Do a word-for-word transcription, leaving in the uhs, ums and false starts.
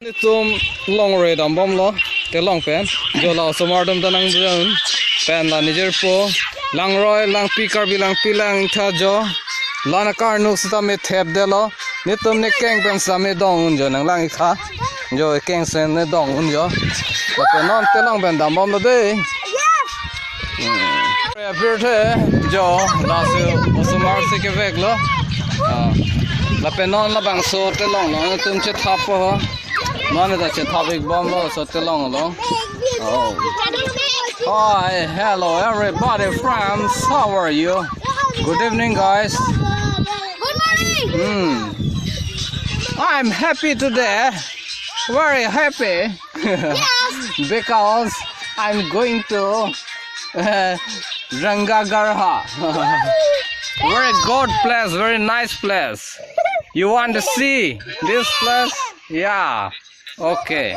Netum longroi dambomlo, telong pen. Jo la osomar atum ta nangdun. Pen la nijirpo. Langroi, Langpi, Karbi Langpi, Langtha jo. Lana karnuk sitame thepdetlo. Netum ne keng pen sitame dong un jo nanglang ikha. Jo keng sen ne dong un jo. Lapen non telong pen dambomlo dei. Hmm. Apirthe jo, laso osomar si keveklo. Ah. Lapen non labangso telong lo, netum chethappo ho. Non ta chethap-ikbomlo, so telong lo. Oh. Hi, hello everybody, friends. How are you? Good evening, guys. Good morning. Hmm. I'm happy today. Very happy. Yes. Because I'm going to uh, Rangagarha. Very good place, very nice place. You want to see this place? Yeah. Okay.